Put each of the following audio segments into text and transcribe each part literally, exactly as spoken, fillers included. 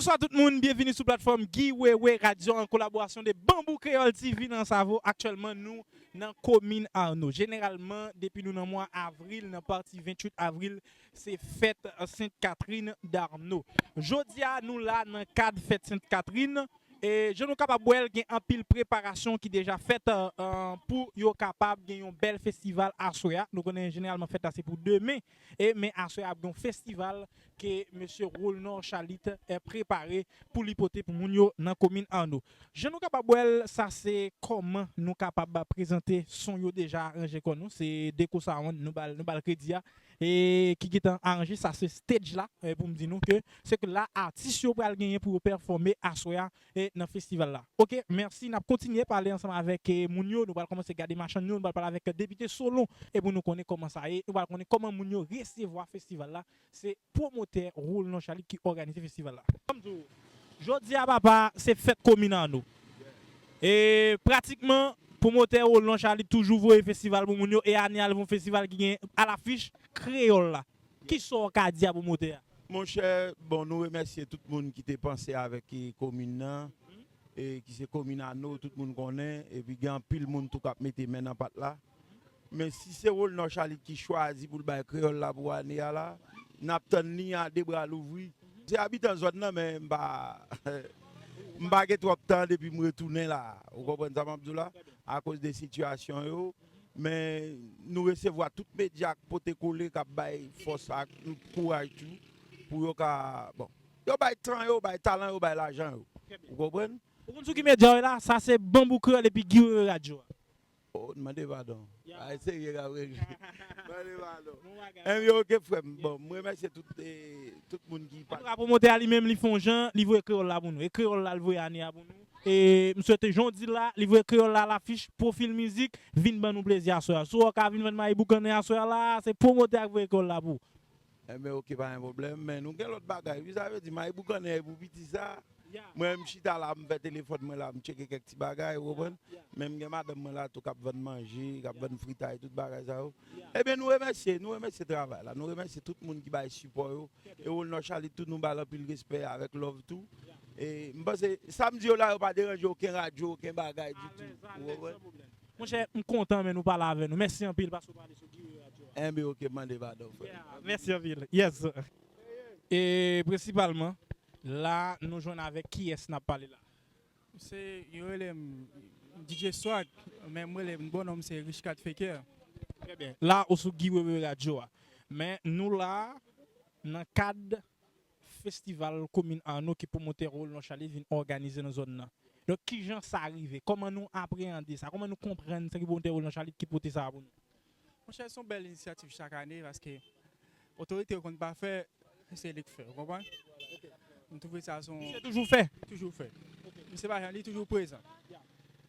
Bonswa tout moun, byenvini sou platfòm Guy Wewe Radio an kolaborasyon de Bambou Kreyòl T V nan Savo. Aktyèlman, nou nan komin Arno. Jeneralman, depi nou nan mwa avril, nan pati venntuit avril, se fèt Sent Katrin Darno. Jodi a, nou la nan kad fèt Sent Katrin. E jan nou kapab wè l, gen anpil preparasyon ki deja fèt, euh, euh, pou yo kapab gen yon bèl festival aswè a. Nou konnen jeneralman fèt la se pou demen, e men aswè a ap gen yon festival ke mesye Rolnor Chalit, eh, prepare pou li pote pou moun yo nan komin Arno. Jan nou kapab wè l, sa se kòman nou kapab prezante son yo deja aranje kò nou. Se Deco Sound, nou ba l, nou ba l kredi a. E ki gentan aranje, sa se stage la, eh, pou m di nou ke se ke la atis yo pral genyen pou yo pèfòme aswè a, eh, nan festival la. Oke, mèsi. N ap kontinye pale ansanm avèk, eh, moun yo. Nou pral kòmanse gade machann yo. Nou pral pale avèk Depite Solon. E pou nou konnen kòman sa ye. Nou pral konnen kòman moun yo resevwa festival la. Se pwomotè Rolnor Chalit ki òganize festival la. Kòm di w, jodi a, papa, se fèt komin Arno. E pratikman, pwomotè Rolnor Chalit toujou voye festival pou moun yo. E ane a, l voye yon festival ki gen alafich kreyòl la. Kisa w ka di a pwomotè a? Monchè, bon, nou remèsye tout moun ki te panse avèk, e, komin nan, e ki se komin Arno, tout moun konnen, epi gen anpil moun tou k ap mete men nan pat la. Men si se Rolnor Chalit ki chwazi pou l bay kreyòl la pou ane a la, n ap tann li a de bra louvri. Se abitan zòn nan, men m pa, m pa gen twòp tan depi m retounen la. Ou konprann sa m ap di w la? Akoz de sitiyasyon yo. Men nou resevwa tout medya k pote kole, k ap bay fòs ak kouraj tou, pou yo ka, bon, yo bay tan yo, bay talan yo, bay lajan yo. Ou konprann? Ou konn sou ki medya w ye la? Sa se Bambou Kreyòl epi Guy Wewe Radio a. Oh, mande padon. Ya. Ay, serye k ap regle. Mande padon. Bon bagay. Anyway, oke, frè m. Bon, m remèsye tout, eh, tout moun ki... Antouka, pwomotè a li menm, li fè yon jan, li voye kreyòl la pou nou. E kreyòl la, li voye ane a pou nou. E m swete jan w di l la, li voye kreyòl la alafich, Pwofil Mizik, vin ban nou plezi aswè a. Si w ka vin vann mayi boukannen aswè a la, se pwomotè a k voye kreyòl la pou ou. Enben, oke, pa gen pwoblèm, men nou gen lòt bagay. Wi, sa vle di, mayi boukannen e pou piti sa. Ya. Mwen, m chita la, m fè telefòn mwen la, m tcheke kèk ti bagay, ou konprann? Ya, ya. Men m gen madanm mwen la tou k ap vann manje, k ap vann fritay, tout bagay sa yo. Ya. Ebyen, nou remèsye, nou remèsye travay la. Nou remèsye tout moun ki bay sipò yo. E Rolnor Chalit tou, nou ba l anpil respè avèk love tou. Ya. E m panse, sa m di yo la, yo pa deranje okenn radyo, okenn bagay ditou. Ou konprann? Monchè, m kontan, men nou pale avè nou. Mèsi anpil paske w pale sou Guy Wewe Radio a. Enben, oke, mande padon, frè. Ya, mèsi anpil. Yes. E prensipalman, la, nou jwenn avèk kiyès n ap pale la? Se, yo rele m D J Swag, men m rele m, bon non m se Richcard Faker. Trè byen. La, ou sou Guy Wewe Radio a. Men nou la, nan kad festival komin Arno ke pwomotè Rolnor Chalit vin òganize nan zòn nan. Donk, kijan sa rive? Kòman nou apreyande sa? Kòman nou konprann sa ke pwomotè Rolnor Chalit ki pote sa pou nou? Monchè, se yon bèl inisyativ chak ane, paske otorite yo konn pa fè, se li k fè, ou konprann? M twouve sa se yon... Misye toujou fè? Toujou fè. Misye pa jan, li toujou prezan.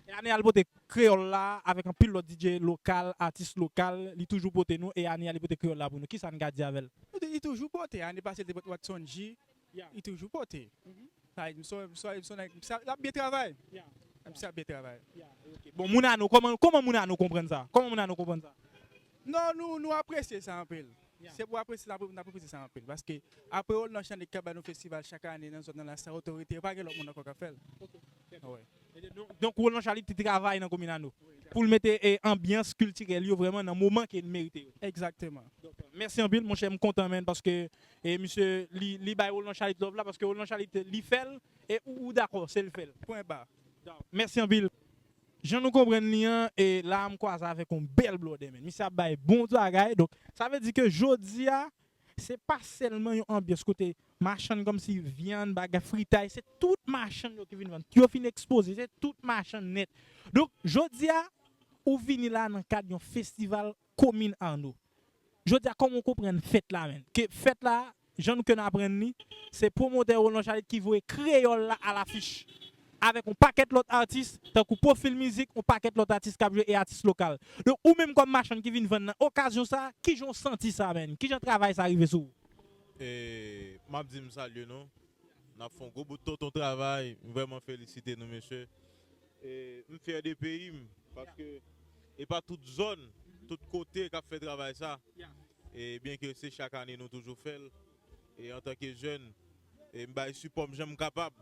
E ane a, li pote kreyòl la, avèk anpil lòt D J lokal, atis lokal, li toujou pote nou, e ane a, li pote kreyòl la pou nou. Kisa n ka di avè l? Li, li toujou pote. Ane pase, li te pote Watson G. Ya. Li toujou pote. Mhm. Sa, m sou, m sou, m sou nèg, m sa, l ap byen travay. Ya. M sa ap byen travay. Ya, oke. Bon, moun Arno, kòman, kòman moun Arno konprann sa? Kòman moun Arno konprann sa? Non, nou, nou apresye sa anpil. Ya. Se pou apresye sa, n ap apresye sa anpil. Paske apre Rolnor Chalit k ap ba nou festival chak ane nan zòn nan la, san otorite, pa gen lòt moun ankò k ap fè l. Oke, trè byen. Wi. E donk, donk, Rolnor Chalit te travay nan komin Arno pou l mete, e, anbyans kiltirèl yo vrèman nan moman ke l merite yo. Egzakteman. Donk, mèsi anpil, monchè, m kontan, menn, paske, e, misye, li, li bay Rolnor Chalit love la, paske Rolnor Chalit, li fè l, e ou, ou dakò, se l fè l. Pwen ba. Donk, mèsi anpil. Jan nou konprann li an, e la, m kwaze avèk yon bèl blòdè, menn. Misye ap bay bon bagay, donk, sa vle di ke jodi a, se pa sèlman yon anbyans kote machann kòmsi vyann, bagay, fritay, se tout machann yo ki vin vann. Yo fin ekspoze, se tout machann nèt. Donk, jodi a, ou vini la nan kad yon festival komin Arno. Jodi a, kòman w konprann fèt la, menn? Ke fèt la, jan nou ke n aprann li, se pwomotè Rolnor Chalit ki voye kreyòl la alafich. Avèk yon pakèt lòt atis, tankou Pwofil Mizik, yon pakèt lòt atis k ap jwe e atis lokal. Donk, ou menm kòm machann ki vin vann nan okazyon sa, kijan w santi sa, menn? Kijan travay sa rive sou ou? E, m ap di m salye nou. N ap fè yon gwo bout tonton travay. M vrèman felisite nou, mesye. E, m fyè de peyi m, paske e pa tout zòn, tout kote k ap fè travay sa. E byenke se chak ane nou toujou fè l, e antanke jèn, e m bay sipò m jan m kapab.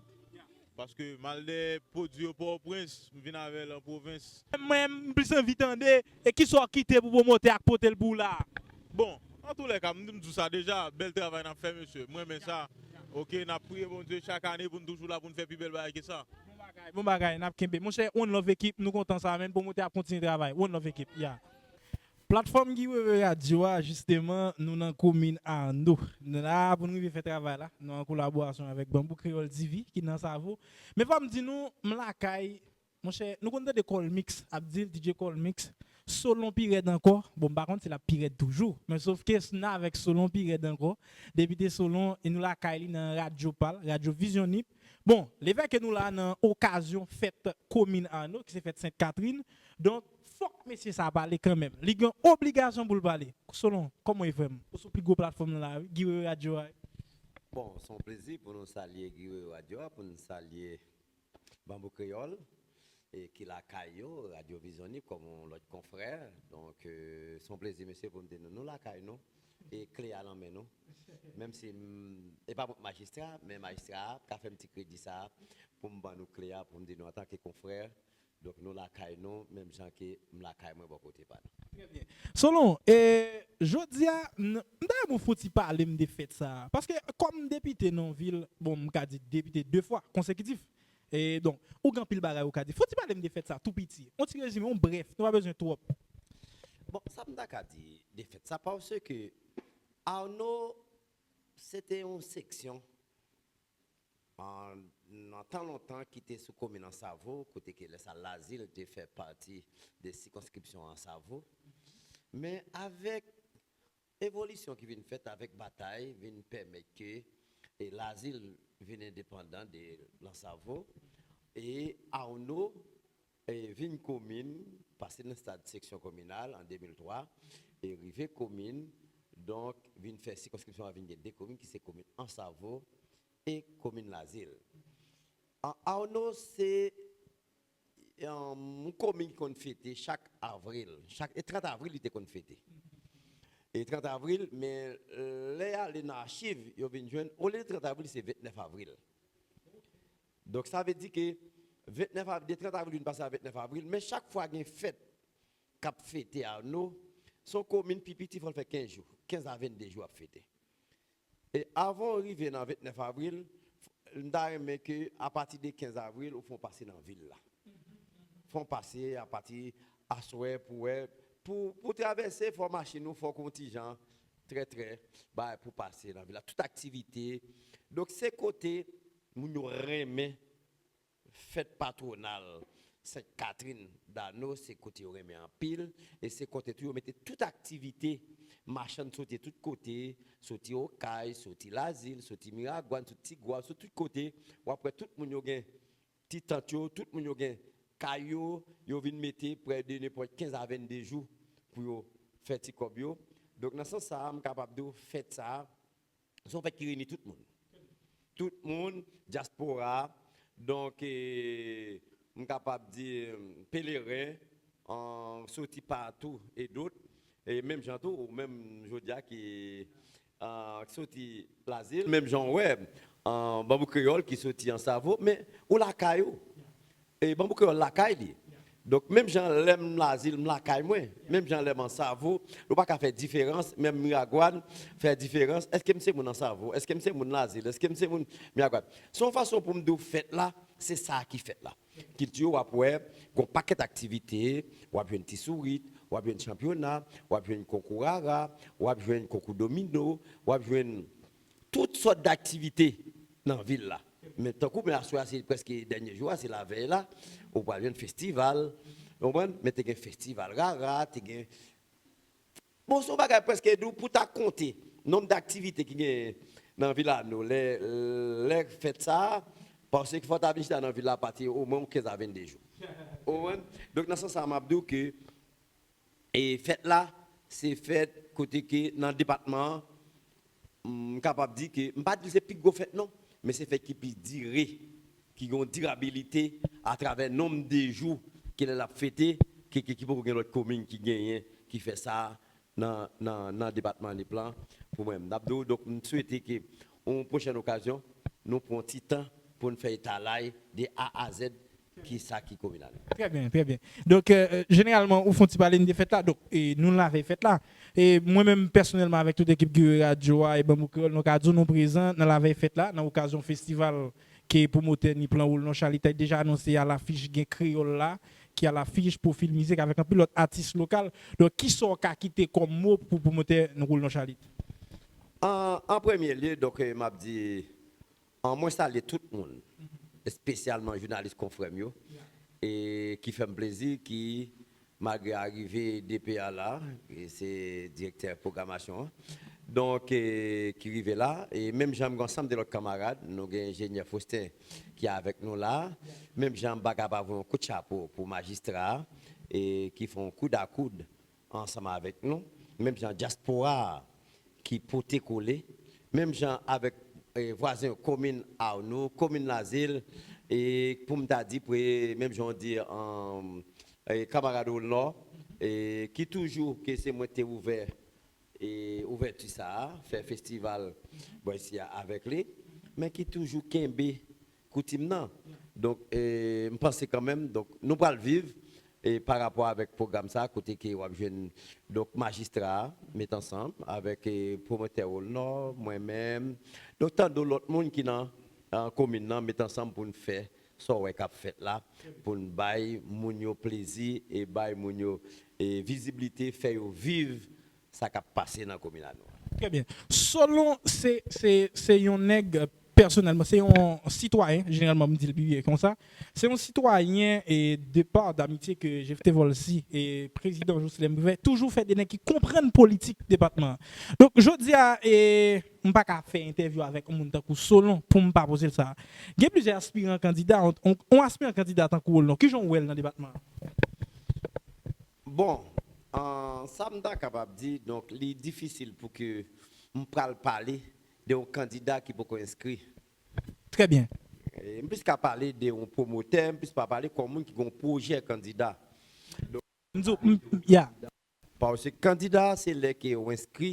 Paske m al dèyè pwodui yo Pòtoprens, m vin avè l an pwovens. Mwen, m plis anvi tande, e kisa w kite pou pwomotè a k pote l pou w la a? Bon, antoulèka, m, m di w sa deja, bèl travay n ap fè, mesye. M renmen sa. Oke, n ap priye Bondye chak ane pou n toujou la, pou n fè pi bèl bagay ke sa. Bon bagay, bon bagay, n ap kenbe. Monchè, one love ekip, nou kontan sa, menn, pwomotè ap kontinye travay. One love ekip, ya. Platfòm Guy Wewe Radio a, jisteman, nou nan komin Ano. Nou la pou n rive fè travay la. Nou an kolaborasyon avèk Banbou Kreyòl T V ki nan Savo. Men fò m di nou, m lakay, monchè, nou konn tande Colmix ap di l, D J Colmix, Solon pi rèd ankò. Bon, m pa konn si l ap pi rèd toujou, men sof ke n avèk Solon pi rèd ankò. Depite Solon, e nou lakay li nan radyo pa l, Radyo Vizyon Nip. Bon, lefètke nou la nan okazyon fèt komin Ano, ki se fèt Sent Katrin, donk, fòk mesye sa a pale kanmenm. Li gen obligasyon pou l pale. Solon, kòman w ye, frè m? Ou sou pi gwo platfòm nan la, wi, Guy Wewe Radio a. Bon, se yon plezi pou nou salye Guy Wewe Radio a, pou nou salye Banbou Kreyòl, e ki lakay yo, Radyo Vizyon Nip, kòm yon lòt konfrè. Donk, euh, se yon plezi, mesye, pou m di nou, nou lakay nou, e kle a nan men nou. Menm si, mm, e pa mwen k majistra, men majistra a ka fè m ti kredi sa a, pou m ban nou kle a, pou m di nou, antanke konfrè, donk, nou lakay nou, menm jan ke m lakay mwen bò kote pa nou. Trè byen. Solon, e, jodi a, m ta renmen w fouti pale m de fèt sa a. Paske, kòm depite nan yon vil, bon, m ka di depite de fwa konsekitif. E, donk, ou gen anpil bagay ou ka di. Fouti pale m de fèt sa a, tou piti. Yon ti rezime, yon brèf, nou pa bezwen twòp. Bon, sa m ta ka di de fèt sa, paske Ano, se te yon seksyon an, nan tan lontan ki te sou komin Ansavo, kote ke lè sa Lazil te fè pati de sikonskripsyon Ansavo. Men avèk evolisyon ki vin fèt, avèk batay, vin pèmèt ke e Lazil vin endepandan de Lansavo, e Ano e vin komin, pase nan stad seksyon kominal an de mil twa, e rive komin, donk vin fè sikonskripsyon an vin gen de komin, ki se komin Ansavo e komin Lazil. An Ano se yon komin ki konn fete chak avril, chak, e trant avril li te konn fete. E trant avril, men lè y ale nan achiv, yo vin jwenn, olye de trant avril, se ventnèf avril. Donk, sa vle di ke ventnèf av-, de trant avril vin pase a ventnèf avril, men chak fwa gen fèt k ap fete Ano, se yon komin pi piti, fò l fè kenz jou, kenz a vennde jou ap fete. E avan w rive nan ventnèf avril, m ta renmen ke apati de kenz avril, ou fè yon pase nan vil la. Fè yon pase apati aswè pou wè, pou, pou travèse, fò machin ou, fò w gen yon ti jan trè, trè, bay pou pase nan vil la. Tout aktivite. Donk, se kote moun yo renmen fèt patwonal Sent Katrin Dano, se kote yo renmen anpil, e se kote tou yo mete tout aktivite, machann soti tout kote, soti Okay, soti Lazil, soti Miragwàn, soti Tigwav, soti tout kote, w ap wè tout moun yo gen ti tant yo, tout moun yo gen kay yo, yo vin mete prè de nenpòt kenz a vennde jou pou yo fè ti kòb yo. Donk, nan sans sa a, m kapab di w fèt sa a, se yon fèt ki reyini tout moun. Tout moun, dyaspora, donk, e, m kapab di, e, peleren, an, soti patou e dot, e menm jan tou, ou menm jodi a ki, an, soti Lazil, menm jan w wè, an, Banbou Kreyòl ki soti Ansavo, men ou lakay ou. E Banbou Kreyòl lakay li. Donk, menm jan lè m Lazil, m lakay mwen. Menm jan lè m Ansavo, nou pa ka fè diferans, menm Miragwàn fè diferans. Èske m se moun Ansavo? Èske m se moun Lazil? Èske m se moun Miragwàn? Se yon fason pou m di w fèt la, se sa ki fèt la. Kilti yo, w ap wè, gon pakèt aktivite, w ap jwenn ti sourit, w ap jwenn chanpyona, w ap jwenn konkou rara, w ap jwenn konkou domino, w ap jwenn tout sòt daktivite nan vil la. Men tankou men aswè a se prèske dènye jou a, se lavèy la, ou pral jwenn festival, ou konprann? Men te gen festival rara, te gen, bon, se yon bagay prèske di w pou ta konte nonb daktivite ki genyen nan vil Ano lè, lè fèt sa a, paske fò ta vin chita nan vil la apati omwen yon kenz a vennde jou. Ou konprann? Donk, nan sans sa a, m ap di w ke e fèt la, se fèt kote ke nan depatman an, m kapab di ke, m pa di l se pi gwo fèt non, men se fèt ki pi dire, ki gen yon dirabilite atravè nonb de jou ke lè l ap fete, ke, ke, ki poko gen lòt komin ki genyen, ki fè sa nan, nan, nan depatman Nip lan. Pou mwen, m ap di w, donk, m swete ke yon pwochèn okazyon, nou pran ti tan pou n fè etalay de A a Z ki sa ki komin la. Trè byen, trè byen. Donk, euh, jeneralman, ou fè yon ti pale n de fèt la. Donk, e, nou nan lavèy fèt la. E mwen menm, pèsonèlman, avèk tout ekip Guerrier Radio a e Banbou Kreyòl, nou ka di w nou prezan nan lavèy fèt la, nan okazyon festival ke pwomotè ni Plan Rolnon Charly te deja anonse a lafich, gen Kreyòl la, ki a lafich, Pwofil Mizik, avèk anpil lòt atis lokal. Donk, kisa w ka kite kòm mo pou pwomotè Rolnon Charly? An, an premye lye, donk, eh, m ap di, an, mwen salye tout moun, espesyalman jounalis konfrè m yo, e ki fè m plezi, ki, malgre arive D P a la, e se direktè pwogramasyon an, donk, e ki rive la, e menm jan m gen ansanm de lòt kanmarad, nou gen enjenyè Faustin ki avèk nou la, menm jan m pa ka pa voye yon kout chapo pou majistra a, e ki fè yon koud a koud ansanm avèk nou, menm jan dyaspora a ki pote kole, menm jan avèk, eh, vwazen yo, komin Arnoux, komin Lazil, e pou m ta di pre, menm jan w di, um, eh, kanmarad Rolnò, e ki toujou ke se mwen te ouvè, e ouvèti sa a, fè festival bò isi a avèk li, men ki toujou kenbe koutim nan. Donk, eh, m panse kanmenm, donk, nou pral viv, e pa rapò avèk pwogram sa, kote ke w ap jwenn, donk, majistra a met ansanm avèk, eh, pwomotè Rolnò, mwen menm. Donk, tande lòt moun ki nan, ah, komin nan met ansanm pou n fè sa w wè k ap fèt la, pou n bay moun yo plezi e bay moun yo, eh, viziblite, fè yo viv sa k ap pase nan komin Arnoux. Trè byen. Solon se, se, se yon nèg, pèsonèlman, se yon sitwayen, jeneralman m di l pi byen konsa, se yon sitwayen e de par d'amitié que j'ai fait Volcy e prezidan Jocelerme Privert toujou fè de nèg ki konprann politik depatman an. Donk, jodi a, e, m pa ka fè entèvyou avèk yon moun tankou Solon pou m pa poze l sa. Gen plizyè aspiran kandida, yon, yon aspiran kandida tankou Rolnò, kijan w wè l nan depatman an? Bon, an, sa m ta kapab di, donk, li difisil pou ke m pral pale de yon kandida ki poko enskri. Trè byen. E, m plis ka pale de yon pwomotè, m plis pa pale kòm moun ki gen yon pwojè kandida. M di w, m, m, ya. Paske kandida, se lè ke w enskri.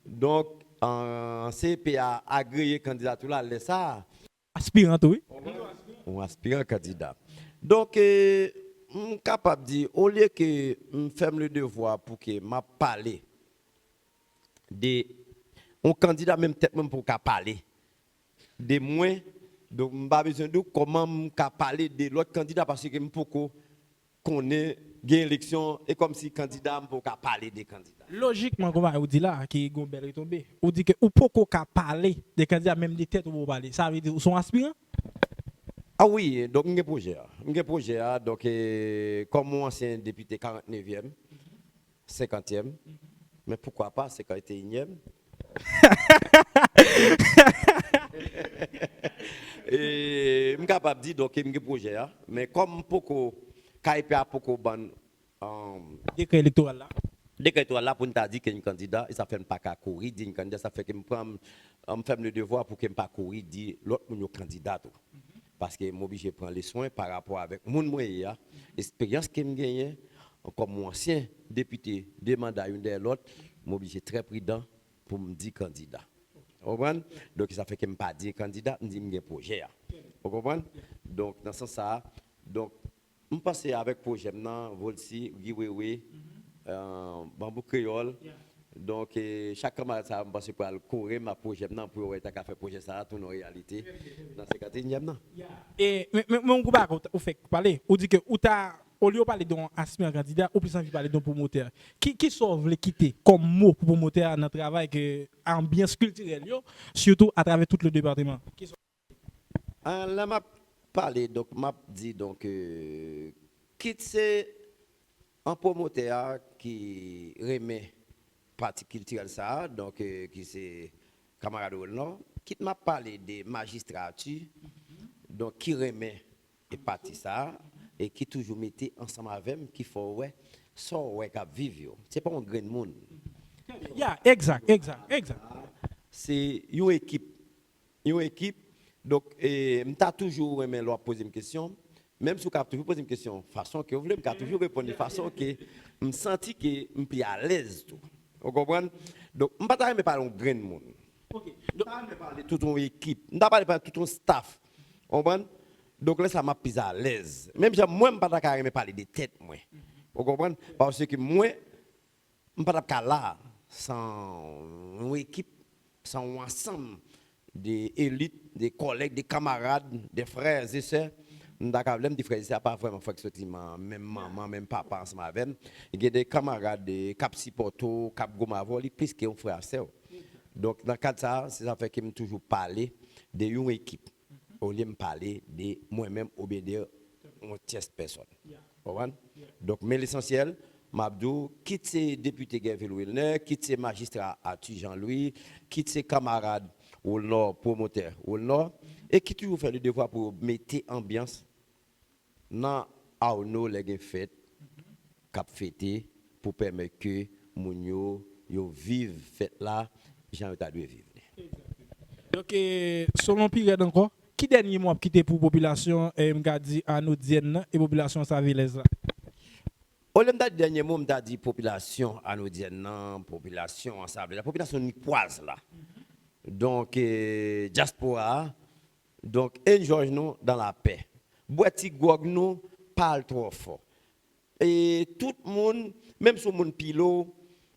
Donk, an, C E P a agreye kandidatè w la, lè sa a, Aspiran tou, wi. Yon aspiran kandida. Donk, eh, m kapab di, olye ke m fè m le devwa pou ke m ap pale de yon kandida, menm tèt mwen m poko ka pale de mwen. Donk, m pa bezwen di w kòman m ka pale de lòt kandida, paske m poko konnen gen eleksyon, e kòmsi kandida, m poko ka pale de kandida. Lojikman, kòm ou di la, ki gon bèl retonbe, ou di ke ou poko ka pale de kandida, menm de tèt ou poko pale. Sa vle di ou se yon aspiran? Ah wi, donk m gen pwojè a. M gen pwojè a, donk, eh, kòm yon ansyen depite karantnevyèm, senkantyèm, men poukwa pa senkanteyinyèm? E m kapab di, donk, m gen pwojè a, men kòm m poko, K E P a poko ban n, um, dekrè elektoral la. Dekrè elektoral la pou n ta di ke n kandida, e sa fè n pa ka kouri di n kandida, sa fè ke m pran, m fè m le devwa pou ke m pa kouri di lòt moun yo kandida tou. Paske m oblije pran le swen pa rapò avèk moun mwen ye a, esperyans ke m genyen kòm yon ansyen depite, de manda youn dèyè lòt, m oblije trè pridan pou m di kandida. Ou konprann? Donk, sa fè ke m pa di kandida, m di m gen pwojè a. Ou konprann? Donk, nan sans sa a, donk, m panse avèk pwojè m nan, Volcy, Guy Wewe, eh, Banbou Kreyòl, donk, eh, chak kanmarad sa a, m panse pral kore m ak pwojè m nan pou yo wè ta ka fè pwojè sa a tounen yon reyalite nan senkanteyinyèm nan. E, men, men, men yon gwo bagay ou fèk pale, ou di ke ou ta, olye w pale de yon aspiran kandida, ou plis anvi pale de yon pwomotè. Ki, kisa w vle kite kòm mo pou pwomotè a nan travay ke anbyans kiltirèl yo, sitou atravè tout le depatman? Kisa w vle kite? Ah, lè m ap pale, donk, m ap di, donk, euh, kit se yon pwomotè a ki renmen pratik kiltirèl sa a, donk, euh, ki se kanmarad Rolnò, kit m ap pale de majistra Arthur, donk, ki renmen e pati sa a, e ki toujou mete ansanm avè m, ki fè w wè sa w wè k ap viv yo. Se pa yon grenn moun. Ya, egzak, egzak, egzak. Se yon ekip. Yon ekip. Donk, e, m ta toujou renmen lè w ap poze m kesyon, menm si w ka toujou poze m kesyon fason ke w vle, m ka toujou reponn li fason ke m santi ke m pi alèz tou. Ou konprann? Donk, m pa ta renmen pale yon grenn moun. Ok. M ta renmen pale tout yon ekip. M ta pale pale tout yon staff. Ou konprann? Donk, lè sa, m ap pi alèz. Menm jan mwen, m pa ta ka renmen pale de tèt mwen. Ou konprann? Paske mwen, m pa t ap ka la san yon ekip, san yon ansanm de elit, de kòlèg, de kamarad, de frè e sè. M ta ka, lè m di frè e sè, a pa vrèman frè k soti man-, menm manman, menm papa ansanm avè m. Gen de kamarad, de, k ap sipòte w, k ap goumen avè w, li plis ke yon frè a sè w. Donk, nan kad sa a, se sa fè ke m toujou pale de yon ekip, olye m pale de mwen menm oubyen de yon tyès pèsòn. Ou konprann? Donk, men lesansyèl, m ap di w, kit se depite Guervil Wilner, kit se majistra Arthur Jean Louis, kit se kanmarad Rolnor, pwomotè Rolnor, e ki toujou fè le devwa pou yo mete anbyans nan Arnaud lè gen fèt k ap fete pou pèmèt ke moun yo, yo viv fèt la jan yo ta dwe viv li. Donk, e, selon Pirèd ankò, ki dènye mo w ap kite pou popilasyon, e, m ka di, annodyèn nan e popilasyon savilèz la? Olye m ta di dènye mo, m ta di popilasyon annodyèn nan, popilasyon ansavilèz la, popilasyon nikwaz la. Donk, e, dyaspora a, donk, enjoy nou dan lapè. Bwè ti gwòg nou, pa al twò fò. E tout moun, menm si yon moun pile w,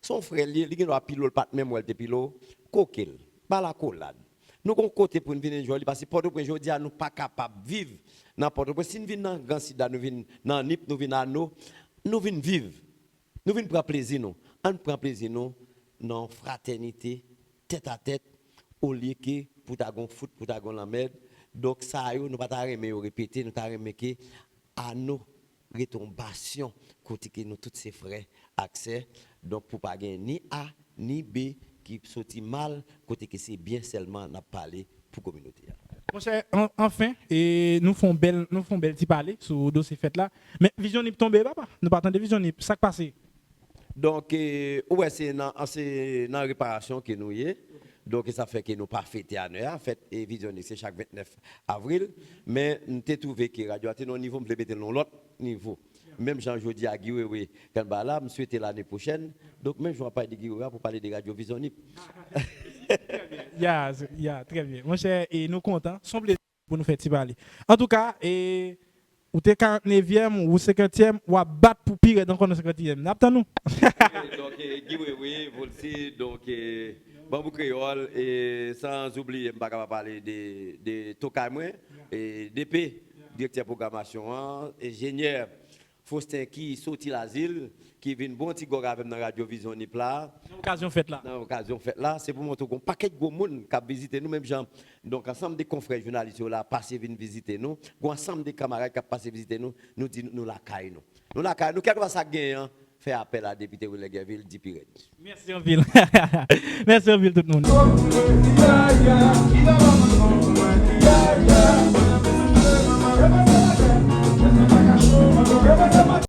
se yon frè l ye, li gen dwa pile w, l pa t menm wè l te pile w, koke l, ba l akolad. Nou gon kote pou n vin enjoy li, paske Pòtoprens, jodi a, nou pa kapab viv nan Pòtoprens. Si n vin nan Gran Sid la, nou vin nan Nip, nou vin Ano, nou vin viv. Nou vin pran plezi nou. Ann pran plezi nou nan fratènite, tèt a tèt, olye ke pou ta gon fout, pou ta gon lanmèd. Donk, sa yo, nou pa ta renmen yo repete, nou ta renmen ke Ano rete yon basyon kote ke nou tout se frè ak sè. Donk, pou pa gen ni A, ni B ki soti mal, kote ke se byen sèlman n ap pale pou kominote a. Monchè, an-, anfen, e nou fè yon bèl, nou fè yon bèl ti pale sou dosye fèt la. Men Vizyon Nip tonbe, papa. Nou pa tande Vizyon Nip. Sa k pase? Donk, e, ou wè, se nan, se nan reparasyon ke nou ye. Donk, e sa fè ke nou pa fete ane a. Fèt, e, Vizyon Nip, se chak vennèf avril. Men, m te twouve ke radyo a te nan yon nivo, m vle mete l nan yon lòt nivo. Menm jan jodi a Guy Wewe t anba la, m swete lane pwochèn. Donk, menm jan w ap pale de Guy Wewe a, pou pale de radyo Vizyon Nip. Ya, ya, trè byen. Monchè, e nou kontan. Se yon plezi pou nou fè ti pale. Antouka, e, ou te karannnevyèm, ou senkantyèm, w ap bat pou pi rèd ankò nan senkantyèm. N ap tann ou. Donk, e, Guy Wewe, Volcy, donk, e, Banbou Kreyòl, e, sans oublier, m pa kapab pale de, de tokay mwen, e, D P, direktè pwogramasyon an, enjenyè Faustin ki soti Lazil, ki vin bon ti gwòg avè m nan radyo Vizyon Nip la. Nan okazyon fèt la. Nan okazyon fèt la, se pou montre w gen yon pakèt gwo moun k ap vizite nou, menm jan, donk, ansanm de konfrè jounalis yo la pase vin vizite nou, gen yon ansanm de kanmarad k ap pase vizite nou, nou di nou lakay nou. Nou lakay nou, kèlkeswa sa k genyen an, fè apèl a Depite Wilner Guervil, di pi rèd. Mèsi anpil. Mèsi anpil tout moun.